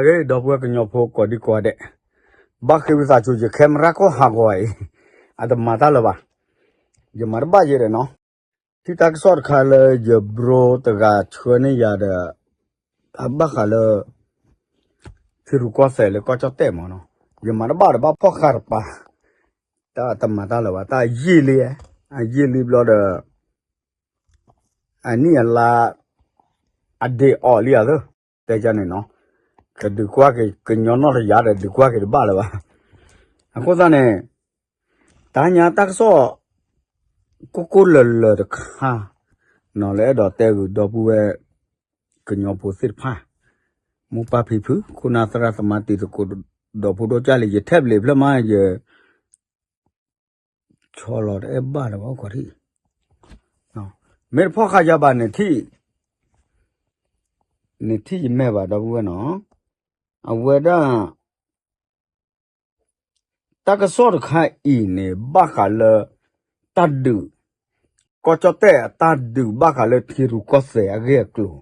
အဂ့ၢ် ဒီပုၢ်ဝဲၢ်ကညီဖိကိးဒံကိးဂၤဒဲး, ဘၣ်ဃ့ဝံသးစူၤ ယ camera ခိၣ်ဟးဂီၤအံၤ, အတမၤတၢ်လၢၤဘၣ်, ယမၤတဘၣ်ယဲဒီးနီၤ, ထံၣ်တၢ်ကစီၣ်တခါလၢယ bro တဂၤဆှၢန့ၢ်ယၤဒီး, အဘၣ်ဃးလၢ ထံရူၢ်ကီၢ်သဲးလၢကီၢ်ကၠီၣ်တဲၣ်မးနီၤ, ယမၤတဘၣ်ဒီးဘၣ်ဖီၣ်ဃာ်တပၤ, တၢ်တမၤတၢ်လၢၤဘၣ်, တၢ်ယံာ်လံ, အယံာ်လံဘျီဒီး အနံၣ်အလါ အဒ့အီၣ်လံဧါသၢ, တဲကန့ၣ်နီၤ, ကဒုးကွၢ်က့ၤကညီနီၢ်တယၤဒီး ဒုးကွၢ်က့ၤတဘၣ်လၢၤဘၣ်. အဃိသတးန့ၣ် တဟါညါတၢ်ကစီၣ် ကိၢ်ကိၢ်လၢၤလၢၤတခါ နီၤ လၢအဲၣ်ဒိးတဲဂုာ်ဒီပုၢ်ဝဲၢ် ကညီဖိသ့ၣ်တဖၣ်, မိၢ်ပၢ်ဖံဖု ခိၣ်နၢ်သရၣ်သမါတံၤသကိး ဒီဖိဒီကၢ်လံ ယထဲပလံၤဖျၢၣ်မး ယ ဆီလီၤတအဲၣ်ဘၣ်လၢၤဘၣ် အိၣ်ခိးထံၣ်, မ့ၢ်တဖီၣ်ဃာ်ယၤဘၣ်န့ၣ်ထံၣ်, န့ၣ်ထံၣ်ယမဲာ်ဘၣ် ဒီပုၢ်ဝဲၢ်နီၤ, အဝဲဒၣ် တၢ်ကစီၣ်တခါအံၤန့ၣ် ဘၣ်ဃးလၢ တၢ်ဒုး, ကီၢ်ကၠီၣ်တဲၣ်အတၢ်ဒုးဘၣ်ဃးလၢထံရူၢ်ကီၢ်သဲးအဂ့ၢ်အကျိၤ,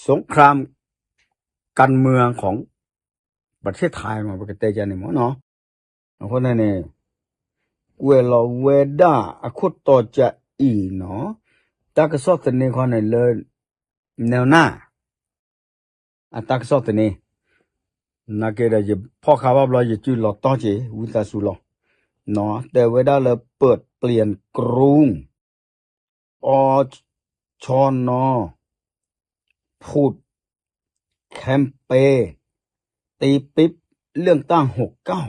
สงครามการเมืองของประเทศไทยမး ပကတဲကန့ၣ်မးနီၤ, အဃိန့ၣ်န့ၣ် ကွဲးလီၤဝဲဒၣ်အခိၣ်တီကၠးအံၤနီၤ, တၢ်ကစီၣ်သန့ခီန့ၣ်လၢ နဲနၢ် အတၢ်ကစီၣ်သန့, နာ်က့ဒီးယဖီၣ်ဃာ်ဘၣ်ဘျီ ယစုလီၤတီၢ်က့ၤ ဝံသးစူၤလီၤ, တဲဝဲဒၣ်လၢ เปิดเปลี่ยนกรุง อชน. ผุดแคมเปญ ตีปิ๊บเลือกตั้งหกเก้า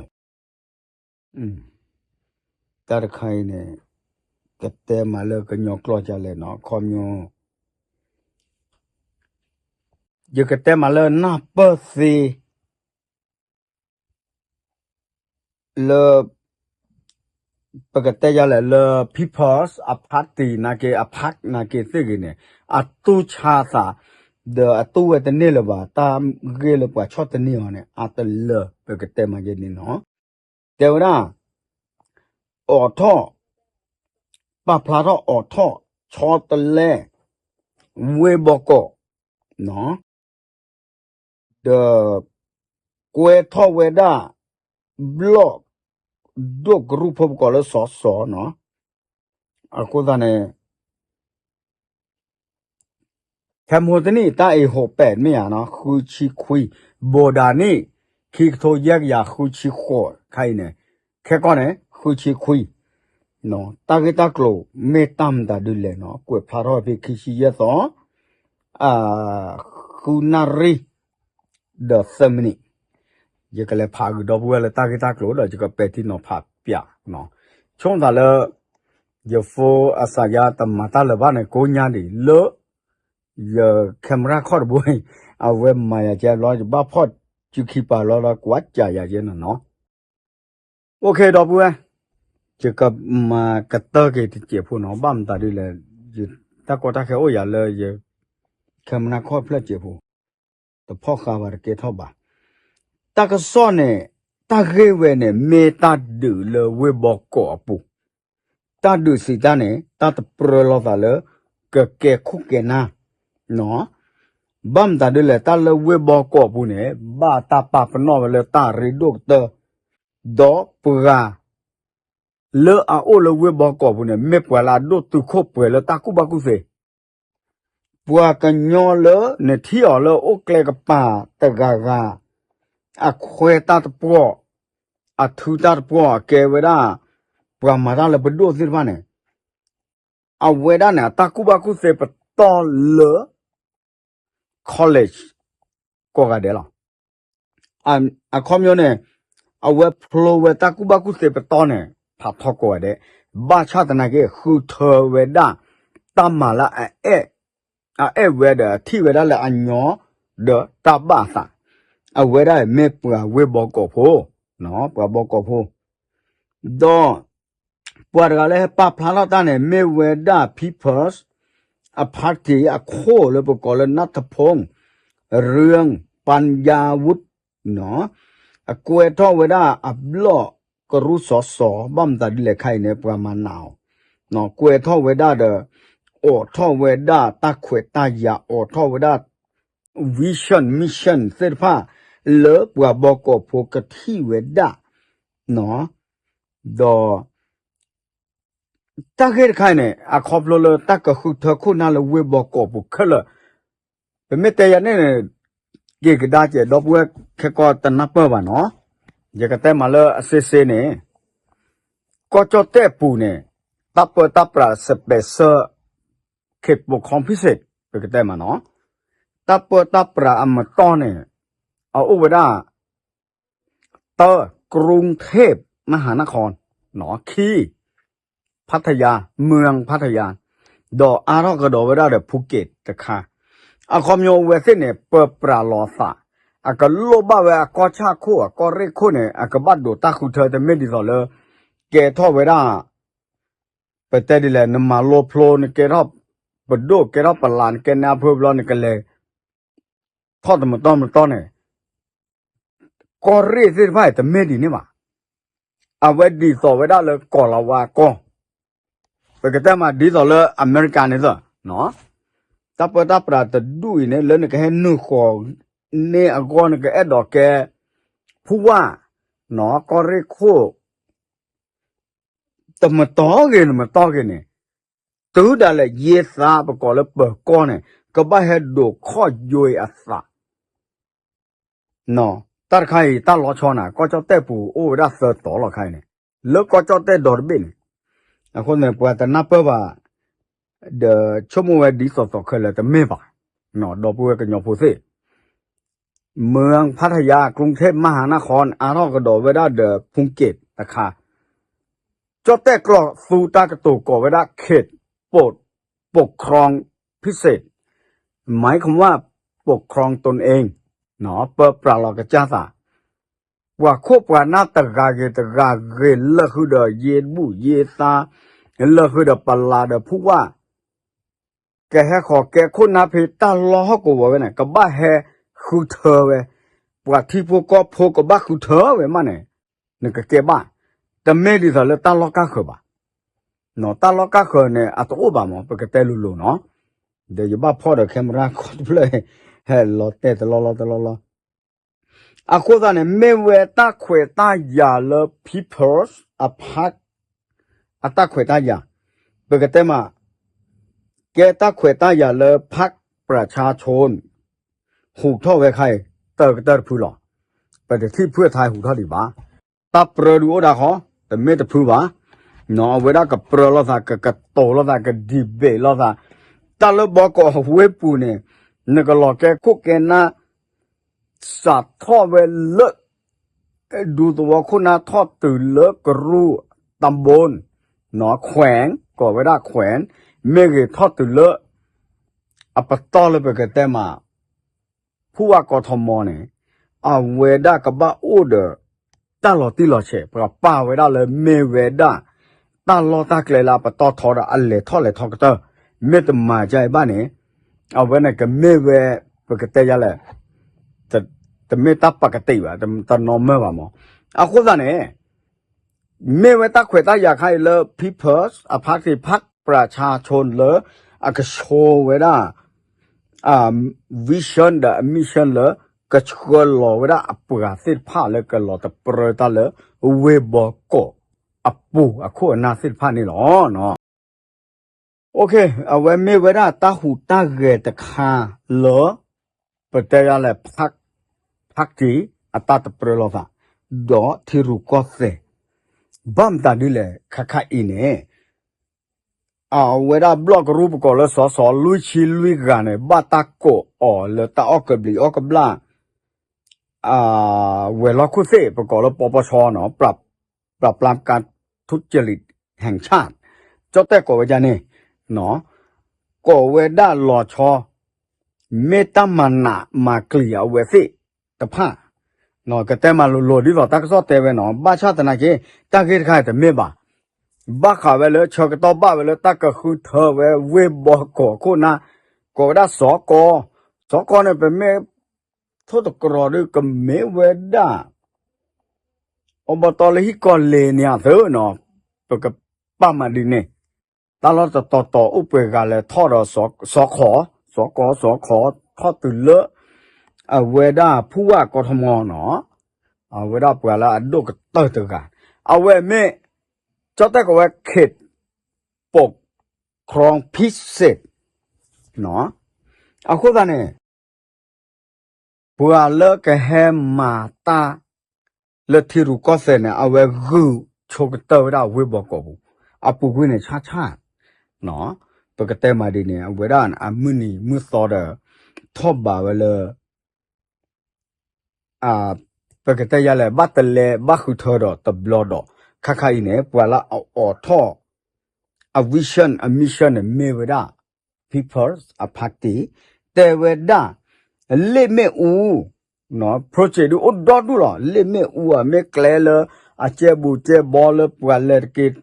တၢ်တခါအံၤန့ၣ် ကတဲမးလၢကညီကျိာ်ဒ်လဲၣ်နီၤ, ခီပညီ ယကတဲမးလၢနၢ်ပၢၢ်သ့ လၢ ပကတဲယၤလဲၣ်လၢ People's အ party နာ်က့ အ party နာ်က့သ့ၣ်ဂ့ၤန့ၣ် အတူၢ်ဆါသး ဒီးအတူၢ်ဝဲတန့ၢ်လၢၤဘၣ် တၢ်ဂ့ၢ်လၢပှၤဆီၣ်သနံးအီၤန့ၣ် အတလၢာ် ပကတဲမးယဲန့ၣ်နီၤ, တဲဝဲဒၣ် အိးထီၣ် ပာ်ဖျါထီၣ်အိးထီၣ် ဆီတလဲ ဝ့ၢ်ဘီကီး ဒီး ကွဲထီၣ်ဝဲဒၣ် ဘျီၣ် ဒိၣ်ကရူၢ်ဖိပကိးလၢ စီၤစီၤ နီၤ, အဃိသတးန့ၣ် ခဲမိၢ်တနံၣ် တၢ်အံၤဟိးပဲာ်မ့ၢ်ဧါနီၤ ဃုဆံခွံ, ဘိးဒၤနံၣ် ခံကထိယဲၢ်ကယၤဃုဆံဃိး ခဲအံၤန့ၣ်, ခဲကီၢ်န့ၣ် ဃုဆံခွံ, တၢ်ဂ့ၢ်တၢ်ကျိၤမ့ၢ်တၢ်မတၤဒ်လဲၣ်နီၤ ကွဲးဖျါထီၣ်ဖဲခံဆံယဲၢ်သီ ဃုနၣ်ရံၣ် ဒီးသၢမံးနံး, ယကလဲၤဖးဂုာ်ဒီပုၢ်ဝဲၢ်လၢတၢ်ဂ့ၢ်တၢ်ကျိၤဒီး ယကပဲာ်ထံနီၤဖးပၠးနီၤ, ဆိသးလၢ ယဖိအစးယါတမၤတၢ်လၢၤဘၣ်န့ၣ် ကိးညါဒံးလၢ ယ camera ခီၣ်တဘိအံၤ အဝဲမၤယၤကဲဘျီ ယဘၣ်ဖီၣ်စုခံပာ်လီၤဒီး ကွၢ်ကးယၤကဲနီၤနီၤ OK ဒီပုၢ်ဝဲၢ်, ယကမၤကတၢၢ်က့ၤတစဲးဖိနီၤ ဘၣ်မတၤဒ်လဲၣ်, ယတၢ်ကီတၢ်ခဲအိၣ်ယၤလၢယ camera ခီၣ်ဖျၢၣ်စဲးဖိ, တဖီၣ်ဃာ်ဘၣ်တကဲထီၣ်ဘၣ်. တၢ်ကစီၣ်န့ၣ် တၢ်ဂ့ၢ်ဝဲန့ၣ် မ့ၢ်တၢ်ဒုးလၢဝ့ၢ်ဘီကီးအပူၤ, တၢ်ဒုးစံးတၢ်န့ၣ် တၢ်တပြၢလိာ်သးလၢ ကကဲခိၣ်ကဲနၢ် ဘၣ်မတၤဒ်လဲၣ် တၢ်လၢဝ့ၢ်ဘီကီးအပူၤန့ၣ် ဘၣ်တၢ်ပာ်ပနီၣ်ဝဲလၢတၢ်ရ့ဒိၣ်ကတၢၢ်, ဒီးပှၤ လၢအအိၣ်လၢဝ့ၢ်ဘီကီးအပူၤန့ၣ် မ့ၢ်ပှၤလၢအဒိၣ်တုာ်ခိၣ်ပှဲၤလၢတၢ်ကူၣ်ဘၣ်ကူၣ်သ့, ပှၤကညီလၢနထံၣ်အီၤလၢအိၣ်ကျဲကပၤတဂၤဂၤ, အခွဲးတၢ်တပှီၢ်, အထုတၢ်တပှီၢ် အကဲဝဲဒၣ် ပှၤမၤတၢ်လၢပဒိၣ်သ့ၣ်တဖၣ်န့ၣ် အဝဲဒၣ်န့ၣ် အတၢ်ကူၣ်ဘၣ်ကူၣ်သ့ပတီၢ်လၢ college ကိးဂၤဒဲးလီၤ. အခီပညီန့ၣ် အဝဲဖျိဝဲတၢ်ကူၣ်ဘၣ်ကူၣ်သ့ပတီၢ်န့ၣ် ဖးထီကိးဂၤဒဲး, ဘၣ်ဆၣ်သနာ်က့ ဃုထၢဝဲဒၣ် တၢ်မၤလၢအအဲၣ်, အအဲၣ်ဝဲဒီးထံၣ်ဝဲဒၣ်လၢအညီ ဒီးတၢ်ဘၣ်အသး, အဝဲဒၣ်မ့ၢ်ပှၤဝ့ၢ်ဘီကီးဖိ, ပှၤဘီကီးဖိ ဒီး ပှၤတဂၤလၢဟဲပာ်ဖျါထီၣ်တၢ်န့ၣ် မ့ၢ်ဝဲဒၣ် People's အ party အခိၣ်လၢပကိးလၢ နၢ်ထဖူၣ် ရၢၢ် ပၢ်ယါဝုၣ် အကွဲးထီၣ်ဝဲဒၣ်အဘျီၣ်ကရူၢ်စီၤစီၤ ဘၣ်မတၤဒ်လဲၣ်ခဲအံၤန့ၣ် ပှၤမၤနးအီၤ, ကွဲးထီၣ်ဝဲဒၣ်ဒီး အိးထီၣ်ဝဲဒၣ်တၢ်ခွဲးတၢ်ယာ် အိးထီၣ်ဝဲဒၣ် vision mission သ့ၣ်တဖၣ် လၢပှၤဘီကီၢ်ဖိကထံၣ်ဝဲဒၣ်, ဒီး တၢ်ဂ့ၢ်တခါအံၤန့ၣ် အခီဖျိလၢတၢ်ကဃုထၢခိၣ်နၢ်လၢဝ့ၢ်ဘီကီၢ်ပူၤခဲလၢာ်, ပမ့ၢ်တဲယၤန့ၣ်န့ၣ် က့ၤကဒါက့ၤ ဒီပုၢ်ဝဲၢ်ခဲကီၢ်တနၢ်ပၢၢ်ဘၣ်နီၤ, ယကတဲမးလၢအစ့စ့န့ၣ်, ကီၢ်ကၠီၣ်တဲၣ်ပူၤန့ၣ် တၢ်ပၢတၢ်ပြး special ခိၣ်ပိာ်ခီၣ်ဖံစ့ၣ် ပကတဲမးနီၤ, တၢ်ပၢတၢ်ပြးအမတီၢ်န့ၣ် အအိၣ်ဝဲဒၣ် တၢ ကရုံထ့ၣ်မဟါနခီ, ခံ ဖါထယါ, မၢၢ်ဖါထယါ, ဒီးအါထီၣ်ကဒီးဝဲဒၣ်ဒီး ဖူက့းတခါ, အခီပညီအဝဲသ့ၣ်န့ၣ် ပၢပြးလီၤအသး, အကလိၣ်ဘၣ်ဝဲအကီၢ်ဆၣ်ခိၣ် အကီၢ်ရ့ၣ်ခိၣ်န့ၣ် အကဘၣ်ဒိးတၢ်ဃုထၢ တမ့ၢ်ဒ်သိးလၢ ကဲထီၣ်ဝဲဒၣ် ပတဲဒ်လဲၣ် နမၤလိဖျိ နကဲထီၣ်ပဒိၣ် ကဲထီၣ်ပလး နကဲနါဖၢဘျီ နကလဲၤ ထီၣ်တမတီၢ်မတီၢ်န့ၣ် ကီၢ်ရ့ၣ်သ့ၣ်တဖၣ်အံၤ တမ့ၢ်ဒ်န့ၣ်ဘၣ်. အဝဲဒ်သိးဝဲဒၣ်လၢကီၢ်လၤဝါကီၢ်, ပကတဲမးဒ်သိးလၢအမဲရကၤန့ၣ်သ့ၣ်, တၢ်ပၢတၢ်ပြးတဒူၣ်အံၤန့ၣ် လၢနကဟဲနုာ်ဃီၤန့ၢ်အဂီၢ် နကအဲၣ်ဒိးကဲ ဖူဝါ, ကီၢ်ရ့ၣ်ခိၣ် တမတီၢ်ဂ့ၤ နမတီၢ်ဂ့ၤန့ၣ်, တုၤဒၣ်လဲာ်ယ့သး ပကိးလၢပၢၤကီၢ်န့ၣ် ကဘၣ်ဟဲဒိးခီၣ်ယွဲအသး. တၢ်တခါအံၤ တၢ်လီၤဆီနၤ ကီၢ်ကၠီၣ်တဲၣ်ပူၤ အိၣ်ဝဲဒၣ်သၢတီၤလီၤခါအံၤန့ၣ်, လၢကီၢ်ကၠီၣ်တဲၣ်ဒီတဘ့ၣ်န့ၣ်, အဃိန့ၣ် ပှၤတနၢ်ပၢၢ်ဘၣ် ဒီးဆိကမိၣ်ဝဲဒ်သိးသိးခဲလၢာ်တမ့ၢ်ဘၣ်, ဒီပုၢ်ဝဲၢ်ကညီဖိသ့ၣ် မၢၢ်ဖါထယါ ကရုံထ့ၣ်မဟါနခီ အါထီၣ်ကဒီးဝဲဒၣ်ဒီး ဖူက့းတခါ, ကၠီၣ်တဲၣ်ကျိာ်သူတၢ်ကတိၤကိးဝဲဒၣ် ခေတ် ပူး ပူးခရံာ် ဖိစ့ၣ်, မၤခီဝါ ပူးခရံာ် တိၣ်အ့ၣ်, ပၢပြးလီၤကစၢ်သး, ပှၤခိၣ်ပှၤနၢ်တဂၤဂ့ၤတဂၤဂ့ၤ လၢာ်ဃုာ်ဒီးယ့ဘူၣ်ယ့သါ, လၢာ်ဃုာ်ဒီးပလးဒီးဖူဝါ ကဟဲဃီၤကဲခိၣ်နၢ်ဖဲတၢ်လီၢ်ဟီၣ်ကဝီၤဝဲန့ၣ် ကဘၣ်ဟဲဃုထၢဝဲ, ပှၤထံဖိကီၢ်ဖိကဘၣ်ဃုထၢဝဲမးန့ၣ်, နကကဲဘၣ်, တမ့ၢ်ဒ်သိးလၢတၢ်လီၢ်ကၢ်ဃၢၤဘၣ်. တၢ်လီၢ်ကၢ်ဃၢၤန့ၣ် အတအိၣ်ဘၣ်မး ပကတဲလိၤလိၤနီၤ, ဒီးယဘၣ်ဖီၣ်ဒီး camera ခီတဖျၢၣ် ဟဲလီၤတဲာ်တလီၢ်လီၢ်တလီၢ်လီၢ် အဃိသတးန့ၣ် မ့ၢ်ဝဲတၢ်ခွဲးတၢ်ယာ်လၢ People's အဖး အတၢ်ခွဲးတၢ်ယာ်, ပကတဲမး ကဲတၢ်ခွဲးတၢ်ယာ်လၢ ဖးပြးဆါဆိ ဟူးထီၣ်ဝဲခါအံၤ တၢ်ကတၢၢ်တဖုလီၤ. ပတထံၣ်ဖုၣ်အထါဟူးထီၣ်ဒံးဘၣ်. တၢ်ပြၢဒုးအိၣ်ဒၣ်ဃီ, တမ့ၢ်တဖုဘၣ်. အဝဲဒၣ်ကပြၢလိာ်သး ကကတိၤလိာ်သး က debate လိာ်သး, တၢ်လၢဘီကီၢ်ဝ့ၢ်ပူၤန့ၣ် နကလီၤကဲခိၣ်ကဲနၢ် စးထီၣ်ဝဲလၢ ဒူသဝီခိၣ်နၢ်ထီၣ်တုၤလၢကရူၢ် ตำบล, ခွဲး, ကိးဝဲဒၣ်ခွဲး, မ့ၢ်ဂ့ၤထီၣ်တုၤလၢ အပတီၢ်လၢပကတဲမး ဖူဝါကီထီမီန့ၣ် အဝဲဒၣ်ကဘၣ်အိၣ်ဒီး တၢ်လီၤတံၢ်လီၤဆဲး ပှၤပာ်ဝဲဒၣ်လၢမ့ၢ်ဝဲဒၣ် တၢ်လီၢ်တၢ်ကျဲလၢအပတီၢ်ထီဒီးအလဲၤထီၣ်လဲၤထီကတၢၢ်, မ့ၢ်တမၤဒ်အံၤဘၣ်န့ၣ် အဝဲန့ၣ်ကမ့ၢ်ဝဲ ပကတဲယါလဲၣ် တမ့ၢ်တၢ်ပကတံာ်ဘၣ် တနီၤမၢၢ်ဘၣ်မး. အဃိသတးန့ၣ် မ့ၢ်ဝဲတၢ်ခွဲးတၢ်ယာ်ခါအံၤလၢ People's အဖးက့ၤ ဖးပြးဆါဆိလၢ အကဆိဝဲဒၣ် vision ဒီးအ mission လၢ ကဆှၢလီၤဝဲဒၣ်အပှၤသ့ၣ်တဖၣ်လၢကလီၤတပြၢတၢ်လၢ ဝ့ၢ်ဘီကီၢ်အပူၤအခိၣ်အနၢ်သ့ၣ်တဖၣ်န့ၣ်လီၤ. အဝဲမ့ၢ်ဝဲဒၣ်တၢ်ဟူးတၢ်ဂဲၤတခါလၢ ပတဲယါလဲၣ် ဖးက့ၤအတၢ်တပြၢလိာ်သး ဒီးထံရူၢ်ကီၢ်သဲး ဘၣ်မတၤဒ်လဲၣ်ခါခါအံၤန့ၣ် အဝဲဒၣ်ဘျီၣ်ကရူၢ်ပကိးလၢ စီၤစီၤ လွံၢ်ဆံလွံၢ်ဂၤန့ၣ် ဘၣ်တၢ်ကိးအီၤလၢတၢ်အီၣ်ကဘျံးအီၣ်ကဘျၣ် ဝဲၤလီၢ်ခိၣ်သ့ၣ် ပကိးလၢ ပပဆ နီၤ ပရာဘရၢမ်ကၢၣ်ထူၣ်ကလံး ဟဲၣ်ဆၣ် ကၠီၣ်တဲၣ်ကိးဝဲဒ်န့ၣ် ကိးဝဲဒၣ်လီၤဆီ မ့ၢ်တၢ်မၤနးမၤကျံၤအဝဲသ့ၣ်တဖၣ် ကတဲမးလိၤလိၤဒ်သိးတၢ်ကစီၣ်တဲဝဲနီၤ ဘၣ်ဆၣ်သနာ်က့ တၢ်ဂ့ၢ်တခါအံၤတမ့ၢ်ဘၣ် ဘၣ်ဃးဝဲလၢဆၢကတီၢ်ဘၣ်ဝဲလၢတၢ်ကဃုထၢဝဲ ဝ့ၢ်ဘီကီၢ်ခိၣ်နၢ် ကိးဝဲဒၣ်စီၤကီ စီၤကီန့ၣ် ပမ့ၢ်ထိၣ်သတြီၤဒီးကမ့ၢ်ဝဲဒၣ် အိၣ်ဘၣ်တီလၢဟံၣ်ကီၢ်လ့ၤန့ၣ်အသိးနီၤ ပကပာ်မးဒ်န့ၣ် တၢ်လီၢ်တတီၤတီၤအိၣ်ပှဲၤဂၤလဲၤထီၣ်ဒီး စီၤခီ စီၤကီ စီၤခီ ထီၣ်တုၤလၢ အဝဲဒၣ်ဖူဝၣ်ကီၢ်ထီမီနီၤ, အဝဲဒၣ်ပှၤလၢအဒိၣ်ကတၢၢ်တဂၤ, အဝဲမ့ၢ် ကၠီၣ်တဲၣ်ကိးဝဲ ခ့းပိာ်ခရံဖံစ့း အဃိသတးန့ၣ် ပှၤလၢကဟဲမၤတၢ် လၢထံရူၢ်ကီၢ်သဲးန့ၣ် အဝဲဂုာ်ဆိကတၢၢ်ဝဲဒၣ်ဝ့ၢ်ဘီကီးပူၤ, အပူၤကွံာ်န့ၣ်ဆါဆါ, ပကတဲမးဒ်န့ၣ် အဝဲဒၣ်အမုၢ်နံၤမုၢ်သီဒီး ထီၣ်ဘးဝဲလၢ ပကတဲယၤလဲၣ် ဘၣ်တလဲဘၣ်ဃုထၢဒီးတဘျီဒီး ခါခါအံၤန့ၣ် ပှၤလၢအအိးထီၣ် အ vision အ mission န့ၣ် မ့ၢ်ဝဲဒၣ် People's Party တဲဝဲဒၣ် လ့ၣ်မ့ၣ်အူ project ဒုးအိၣ်ဒီဒူၣ်လီၤ. လ့ၣ်မ့ၣ်အူအမ့ၢ်ကျဲလၢ အကဲဘူးကဲဘီလၢပှၤလဲၤတက့ၢ်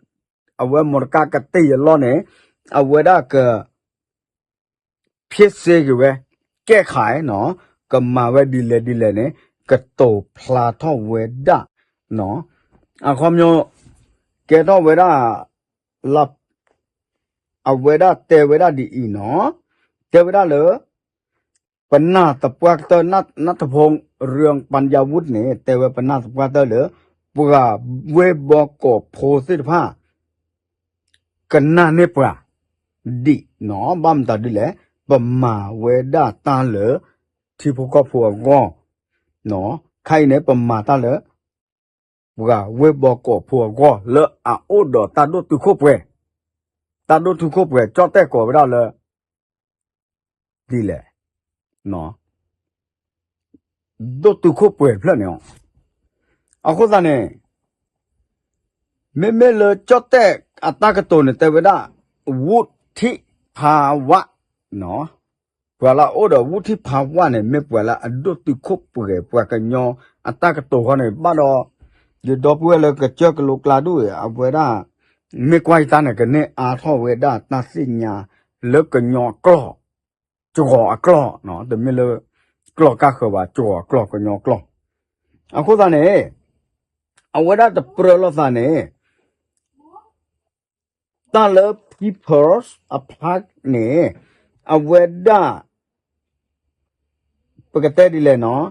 အဝဲမီတကါကတ့ၢ်အလီၢ်န့ၣ် အဝဲဒၣ်က ဖျ့စ့က့ၤဝဲ ကဲခါနီၤ ကမၤဝဲဒ်လဲၣ်ဒ်လဲၣ်န့ၣ် ကတိၤဖျါထီၣ်ဝဲဒၣ်နီၤ အခီပညီ ကဲထီၣ်ဝဲဒၣ် လၢ အဝဲဒၣ်တဲဝဲဒၣ်ဒ်အံၤနီၤ တဲဝဲဒၣ်လၢ ပနၢ်သပှၢ်ကတၢၢ် နၢ်ထဖီ ရၢၢ်ပၣ်ယၤဝူးန့ၣ် တဲဝဲပနၢ်သပှၢ်ကတၢၢ်လၢ ပှၤဝ့ၢ်ဘီကီးဖိသ့ၣ်တဖၣ် ကနၣ်န့ၢ်ပှၤ ဒ်နီၤ ဘၣ်မတၤဒ်လဲၣ် ပမၤဝဲဒၣ်တၢ်လၢ ထံဖိကီၢ်ဖိအဂီၢ် ခါအံၤန့ၣ် ပမၤတၢ်လၢ ပှၤဝ့ၢ်ဘီကီးဖိအဂီၢ် လၢအအိၣ်ဒီးတၢ်ဒိၣ်တုာ်ခိၣ်ပှဲၤ တၢ်ဒိၣ်တုာ်ခိၣ်ပှဲၤ ကၠီၣ်တဲၣ်ကိးဝဲဒၣ်လၢ ဒ်လဲၣ် ဒိၣ်တုာ်ခိၣ်ပှဲၤတဖျၢၣ်န့ၣ်လီၤ. အဃိသတးန့ၣ် မ့မ့ၢ်လၢကၠီၣ်တဲၣ်အတၢ်ကတိၤန့ၣ် တဲဝဲဒၣ် ဝူထံၣ်ဖးဝး ပှၤလၢအအိၣ်ဒီးဝူထံၣ်ဖးဝးန့ၣ် မ့ၢ်ပှၤလၢအဒိၣ်တုာ်ခိၣ်ပှဲၤပှၤကညီအတၢ်ကတိၤဃီန့ၣ် ဘၣ်ဒီး ယဒီပုၢ်ဝဲၢ်လၢကစၢၢ်ကလိကျါဒိၣ်အံၤ အဝဲဒၣ် မ့ၢ်ကွၢ်ယတၢ်န့ၣ် ကန့ၢ်အါထီၣ်ဝဲဒၣ်တၢ်သ့ၣ်ညါ လၢကညီကျိာ် ကၠီၤအကျိာ် တမ့ၢ်လၢ ကျိာ်ကၢ်ဃၢၤဘၣ် ကၠီၤအကျိာ် ကညီကျိာ် အဃိသတးန့ၣ် အဝဲဒၣ်တပြၢလိာ်သးန့ၣ် တၢ်လၢ People's Party န့ၣ် အဝဲဒၣ် ပကတဲဒ်လဲၣ်နီၤ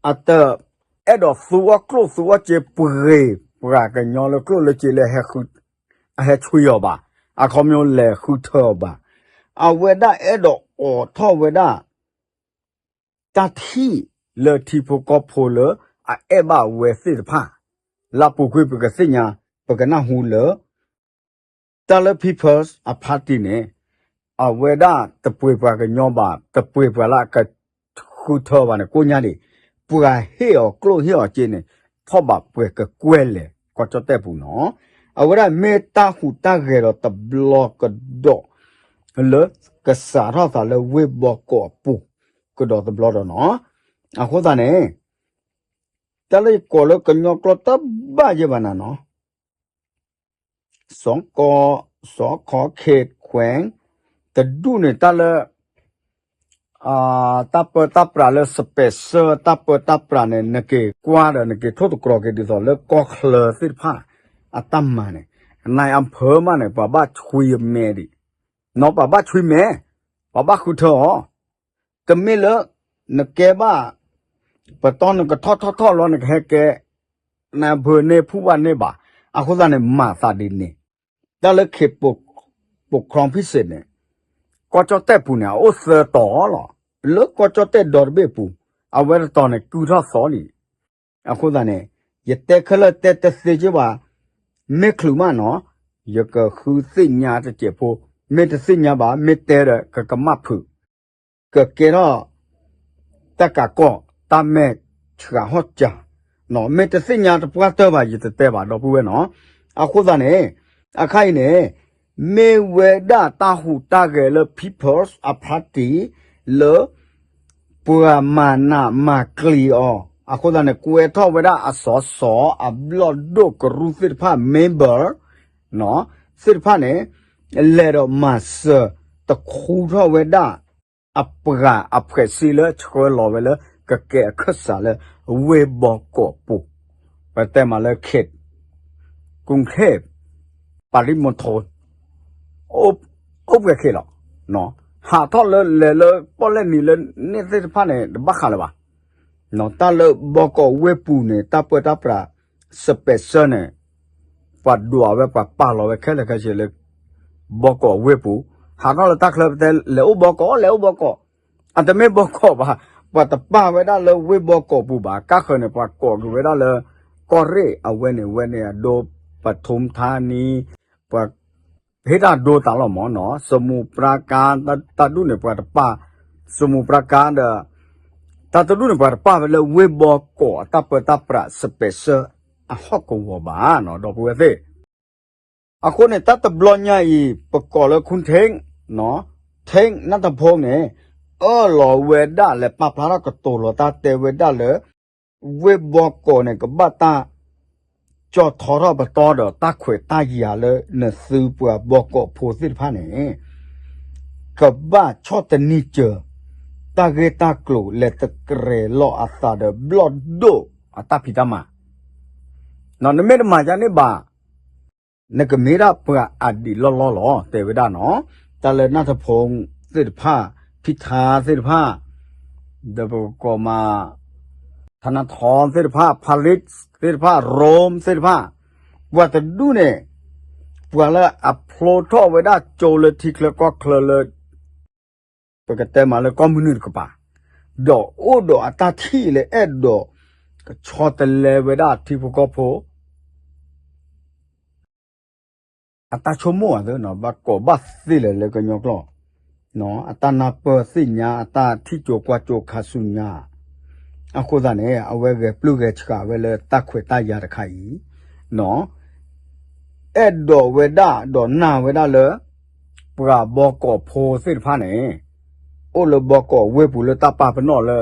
အတအဲၣ်ဒိးသူအီၣ်ကျိၣ်သူအီၣ်စ့ပှ့ၤ ပှၤကညီလၢကျိၣ်လၢစ့လၢ အဟဲဆှံအီၤဘၣ်, အခီပညီလဲၤဃုထၢအီၤဘၣ်. အဝဲဒၣ်အဲၣ်ဒိးအိးထီၣ်ဝဲဒၣ် တၢ်ထံၣ်လၢထံဖိကီၢ်ဖိလၢအအဲၣ်ဘၣ်ဝဲသ့ၣ်တဖၣ်, လၢအပူၤကွံာ်ပကသ့ၣ်ညါ ပကနၢ်ဟူလၢ တၢ်လၢ People's Party န့ၣ် အဝဲဒၣ်တပှ့ၤပှၤကညီဘၣ်, တပှ့ၤပှၤလၢအကဃုထၢဘၣ်န့ၣ် ကိးညါဒံး, ပှၤဟ့ၣ်အီၤကျိၣ်ဟ့ၣ်အီၤစ့န့ၣ် ထီၣ်ဘးပှဲၤကကွဲၢ်လဲၣ် ကီၢ်ကၠီၣ်တဲၣ်ပူၤနီၤ. အဝဲဒၣ်မ့ၢ်တၢ်ဟူးတၢ်ဂဲၤဒီးတဘျီကဒီး လၢကစးထီၣ်သးလၢဝ့ၢ်ဘီကီးအပူၤ ကဒီးတဘျီဒီးနီၤ. အဃိသတးန့ၣ် တၢ်လၢယကိးလၢကညီကျိာ်တဘၣ်ယဲဘၣ်နၤနီၤ စီၤကီၢ် စီၤခီခဲခွဲး တဒူၣ်န့ၣ် တၢ်လၢ တၢ်ပၢတၢ်ပြးလၢ special တၢ်ပၢတၢ်ပြးန့ၣ် နက့ၤကွၢ်ဒီး နက့ၤထိၣ်သတြီၤက့ၤဒ်သိးလၢကီၢ်ချၢသ့ၣ်တဖၣ် အတၢ်မၤန့ၣ် နအဖၢမးန့ၣ် ပှၤဘၣ်ဆွံမဲဒံး နီၤ ပှၤဘၣ်ဆွံမဲ ပှၤဘၣ်ဃုထၢအီၤ တမ့ၢ်လၢ နကဲဘၣ် ပတီၢ်နကထီၣ်ထီၣ်ထီၣ်လီၤ နကဟဲကဲ နအဖၢန့ၢ်ဖူၣ်ဘၣ်န့ၢ်ဘၣ်. အဃိသတးန့ၣ် မၤသးဒ်န့ၣ် တၢ်လၢခ့းပိာ်ခရံဖံစ့းန့ၣ် ကီၢ်ကၠီၣ်တဲၣ်ပူၤန့ၣ် အအိၣ်သၢတီၤလီၤ. လၢကီၢ်ကၠီၣ်တဲၣ်ဒီတဘ့ၣ်အပူၤ အဝဲတတီၤန့ၣ် ကုၢ်ထီၣ်သီလံ. အဃိသတးန့ၣ် ယတဲခဲလၢာ်တဲတသ့က့ဘၣ် မ့ၢ်ချုးမးနီၤ ယကဃုသ့ၣ်ညါတစဲးဖိ, မ့ၢ်တသ့ၣ်ညါဘၣ် မ့ၢ်တဲဒီး ကကမၣ်ဖုး ကကဲထီၣ် တၢ်ကးကီၢ် တၢ်မဲာ်ဆှးဟီၣ်စၢ်, မ့ၢ်တသ့ၣ်ညါတပှၢ်တၢၢ်ဘၣ် ယတတဲဘၣ် ဒီပုၢ်ဝဲၢ်နီၤ. အဃိသတးန့ၣ် အခါအံၤန့ၣ် မ့ၢ်ဝဲဒၣ်တၢ်ဟူးတၢ်ဂဲၤလၢ People's Party လၢ ပှၤမၤနးမၤကျံၤအီၤ အဃိသတးန့ၣ် ကွဲးထီၣ်ဝဲဒၣ်အစီၤစီၤ အဘျီၣ်ဒိၣ်ကရူၢ်သ့ၣ်တဖၣ် member သ့ၣ်တဖၣ်န့ၣ် လဲၤဒီးမၤစၢၤ တခူထီၣ်ဝဲဒၣ် အပှၤအဖှဲးစ့လၢဆှၢလီၤဝဲလၢ ကကဲအခၢၣ်စးလၢ ဝ့ၢ်ဘီကီးပူၤ, ပတဲမးလၢ ခ့း ကုၣ်ခ့း ပၤရံမထိ အိၣ်ပှဲၤခ့းလီၤ. ဟးထီၣ်လၢလဲၤလၢပီၣ်လဲၣ်နံၤလၢန့ၣ်သ့ၣ်တဖၣ်န့ၣ် တဘၣ်ဃးလၢၤဘၣ်. တၢ်လၢဘီကီာ်ဝ့ၢ်ပူၤန့ၣ် တၢ်ပၢတၢ်ပြး special န့ၣ် ပှၤဒွးဝဲ ပှၤပာ်လီၤဝဲခဲလၢာ်ခဲဆ့လၢ ဘီကီာ်ဝ့ၢ်ပူၤ, ဟးထီၣ်လၢတၢ်ချၢပတဲ လဲၤအိၣ်ဘီကီာ် လဲၤအိၣ်ဘီကီာ်, အတမ့ၢ်ဘီကီာ်ဘၣ်, ပှၤတပာ်ဝဲဒၣ်လၢဝ့ၢ်ဘီကီာ်ပူၤဘၣ်, ကါဃၢၤန့ၣ် ပှၤကိးက့ၤဝဲဒၣ်လၢ ကီၢ်ရ့ၣ် အဝဲန့ၣ် ဝဲန့ၣ်အဒိ ပထုံထါနံ, ပှၤ ဟ့ၣ်တၢ်ဒိတၢ်လီၤမၢ်နီၤ, စမူးပြါကါ တၢ်တဒူၣ်န့ၣ် ပှၤတပာ်, စမူးပြါကါဒီး တၢ်တဒူၣ်န့ၣ် ပှၤတပာ်ဝဲလၢဝ့ၢ်ဘီကီာ်အတၢ်ပၢတၢ်ပြး special အဟီၣ်ကဝီၤဘၣ်နီၤ ဒီပုၢ်ဝဲၢ်သ့ၣ်. အဃိန့ၣ် တၢ်တဘျီညါအံၤ ပကိးလၢ ခူထ့ၣ်, ထ့ၣ်နၢ်တဖိန့ၣ် အၢၣ်လီၤဝဲဒၣ်လဲၤပာ်ဖျါထီၣ်ကတိၤလီၤတၢ် တဲဝဲဒၣ်လၢ ဝ့ၢ်ဘီကီာ်န့ၣ် ကဘၣ်တၢ် ကၠီၣ်ထီထီၣ်ပတီၢ်ဒီးတၢ်ခွဲးတၢ်ယာ်လၢ နသုပှၤဘီကီာ်ဖိသ့ၣ်တဖၣ်န့ၣ် ကဘၣ်ဆီၣ်တနံၤစၢၤ တၢ်ဂ့ၢ်တၢ်ကျိၤ လဲၤတကြဲးလီၤအသးဒီးဘျီၣ်ဒိၣ်အတၢ်ဖံးတၢ်မၤ, နမ့ၢ်တမၤဒ်န့ၣ်ဘၣ် နကမ့ၢ်ဒၣ်ပှၤအဒံးလီၢ်လီၢ်လီၤ တဲဝဲဒၣ်နီၤ. တၢ်လၢနၢ်တဖိသ့ၣ်တဖၣ် ဖံထါသ့ၣ်တဖၣ် ဒီးပကကိးမး ထနထီသ့ၣ်တဖၣ် ဖၤလ့းသ့ၣ်တဖၣ် ရိမ့်သ့ၣ်တဖၣ် ပှၤတဒူၣ်န့ၣ် ပှၤလၢအဖျိထီၣ်ဝဲဒၣ်ကၠိလၢထံချၢကီၢ်ချၢလၢ ပကတဲမးလၢကီၢ်မုၢ်နုာ်တကပၤ, ဒီးအိၣ်ဒီးအတၢ်ထံၣ်လၢအဲၣ်ဒိး ကဆီတလဲဝဲဒၣ်ထံဖိကီၢ်ဖိ အတၢ်ဆိကမိၣ်အသးနီၤ ဘၣ်ကိးဘၣ်သ့လဲၣ်လၢကညီကျိာ်, အတၢ်နၢ်ပၢၢ်သ့ၣ်ညါ အတၢ်ထံၣ်ကၠိကွၢ်ကၠိခါဆူညါ, အဃိသတးန့ၣ် အဝဲဂဲၤပျုၢ်ဂဲၤဆှးဝဲလၢတၢ်ခွဲးတၢ်ယာ်တခါအံၤ အဲၣ်ဒိးဝဲဒၣ်ဒီးနာ်ဝဲဒၣ်လၢ ပှၤဘီကီာ်ဖိသ့ၣ်တဖၣ်န့ၣ် အိၣ်လၢဘီကီာ်ဝ့ၢ်ပူၤလၢတၢ်ပာ်ပနီၣ်လၢ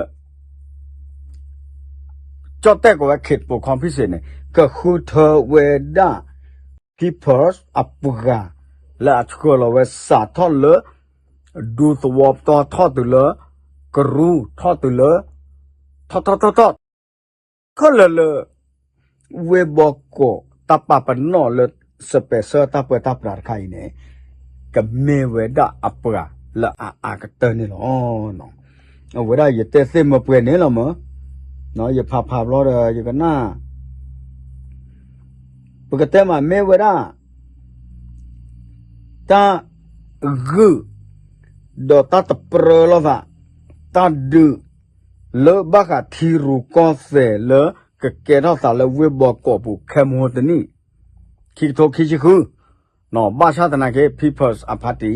ကၠီၣ်တဲၣ်ကိးဝဲ ခ့းပူၤ ခီဖံစ့း န့ၣ် ကဃုထၢဝဲဒၣ် People's အပှၤ လၢအဆှၢလီၤဝဲစးထီၣ်လၢ ဒူသဝီပတီၢ်ထီၣ်တုၤလၢ ကရူၢ်ထီၣ်တုၤလၢ ထီၣ်ထီၣ်ထီၣ်ထီၣ် ခဲလၢာ်လၢ ဝ့ၢ်ဘီကီာ်တၢ်ပာ်ပနီၣ်လၢ special တၢ်ပၢတၢ်ပြးတခါအံၤန့ၣ် ကမ့ၢ်ဝဲဒၣ်အပှၤလၢအအါကတၢၢ်န့ၣ်လီၤ. အဝဲဒၣ်ယတဲသ့ၣ်မၢပှဲၤန့ၣ်လီၤမၢ်, ယဖးဖးဘျီဒီး ယကနၣ် ပကတဲမးမ့ၢ်ဝဲဒၣ် တၢ်ဂုာ် ဒီးတၢ်တပြၢလိာ်သး တၢ်ဒုး လၢဘၣ်ဃးထံရူၢ်ကီၢ်သဲးလၢ ကကဲထီၣ်သးလၢဝ့ၢ်ဘီကီာ်ပူၤ ခဲမဟိတနံၣ် ခံကထိခံဆံဃု ဘၣ်ဆၣ်သနာ်က့ People's အ party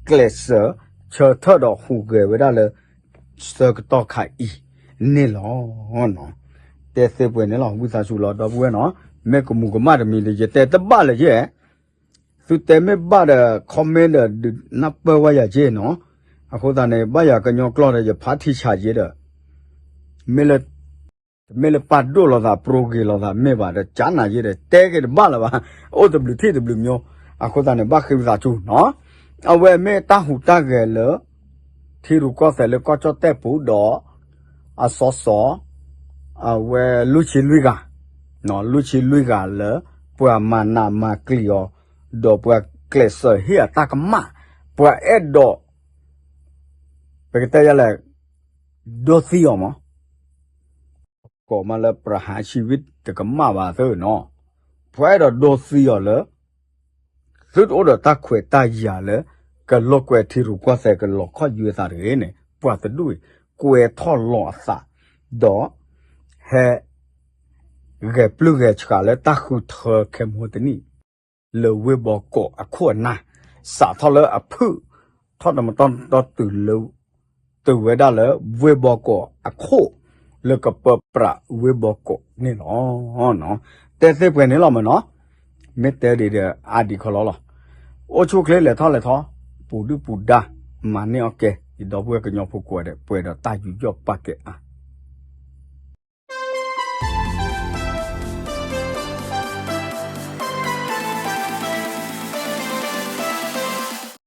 ကျဲးစၢး ဆၢထၢၣ်ဒီးဟူးဂဲၤဝဲဒၣ်လၢ ဆၢကတီၢ်ခါအံၤန့ၣ်လီၤ. တဲသ့ၣ်ပှဲၤန့ၣ်လီၤ ဝံသးစူၤလီၤ ဒီပုၢ်ဝဲၢ်နီၤ, မ့ၢ်ကမူးကမၣ်တမံၤဒီး ယတဲတဘၣ်လၢၤယဲ, သုတဲမ့ၢ်ဘၣ်ဒီး comment ဒီး ဒုးနၢ်ပၢၢ်ဝဲယၤက့နီၤ, အဃိသတးန့ၣ် ဘၣ်ယၤကညီကျိာ်ဒီး ယဖးထံဆးယ့ဒီး မ့ၢ်လၢ မ့ၢ်လၢပာ်ဒိၣ်လိာ်သး ပြိဂ့ၤလိာ်သးမ့ၢ်ဘၣ်ဒီး ကနၤယ့ဒီး တဲက့ၤတဘၣ်လၢၤဘၣ်, အိၣ်တဘျုးထံၣ်တဘျုးမျိုး, အဃိသတးန့ၣ် ဘၣ်ဃ့ဝံသးစူၤနီၤ, အဝဲမ့ၢ်တၢ်ဟူးတၢ်ဂဲၤလၢ ထံရူၢ်ကီၢ်သဲးလၢကီၢ်ကၠီၣ်တဲၣ်ပူၤဒီး အစီစီ အဝဲလွံၢ်ဆံလွံၢ်ဂၤ, လွံၢ်ဆံလွံၢ်ဂၤလၢ ပှၤမၤနးမၤကျံၤအီၤ, ဒီးပှၤကျဲးစၢးဟ့ၣ်အတၢ်ကမၣ်, ပှၤအဲၣ်ဒိး ပကတဲယလဲၣ်, ဒိးသံအီၤမး, ကိးမးလၢ ပရဟၢဆံဝံတကမၣ်ဘၣ်သ့ၣ်နီၤ, ပှၤအဲၣ်ဒိးဒိးသံအီၤလၢ သုတအိၣ်ဒီးတၢ်ခွဲးတၢ်ယာ်လၢ ကလိာ်ကွဲထံရူၢ်ကီၢ်သဲး ကလီၤခီၣ်ယွဲသးတဂ့ၤန့ၣ် ပှၤတဒူၣ်အံၤ ကွဲထီၣ်လီၤအသး, ဒီး ဟဲ ဂဲၤပျုၢ်ဂဲၤဆှးလၢတၢ်ဃုထၢခဲမဟိတနံၣ် လၢဝ့ၢ်ဘီကီာ်အခိၣ်အနၢ်, စးထီၣ်လၢအဖုၣ် ထီၣ်တမတီၢ်တီတုၤလၢ တုၤဝဲဒၣ်လၢဝ့ၢ်ဘီကီာ်အခိၣ် လၢကပၢပြးဝ့ၢ်ဘီကီာ်န့ၣ်လီၤ. တဲသ့ၣ်ပှဲၤန့ၣ်လီၤမၢ်နီၤ, မ့ၢ်တဲဒ်ဒီးအါဒံးခီလီၤလီၤ. အိၣ်ဆူၣ်ချ့လဲၤထီၣ်လဲၤထီ, ပူၤဒုၣ်ပူၤဒါ, မၤန့ၢ်အီၣ်ကဲ, ယဒီပုၢ်ဝဲၢ်ကညီဖိကိးဂၤဒဲး ပှဲၤဒီးတၢ်ယူးယီၣ်ပာ်ကဲအါ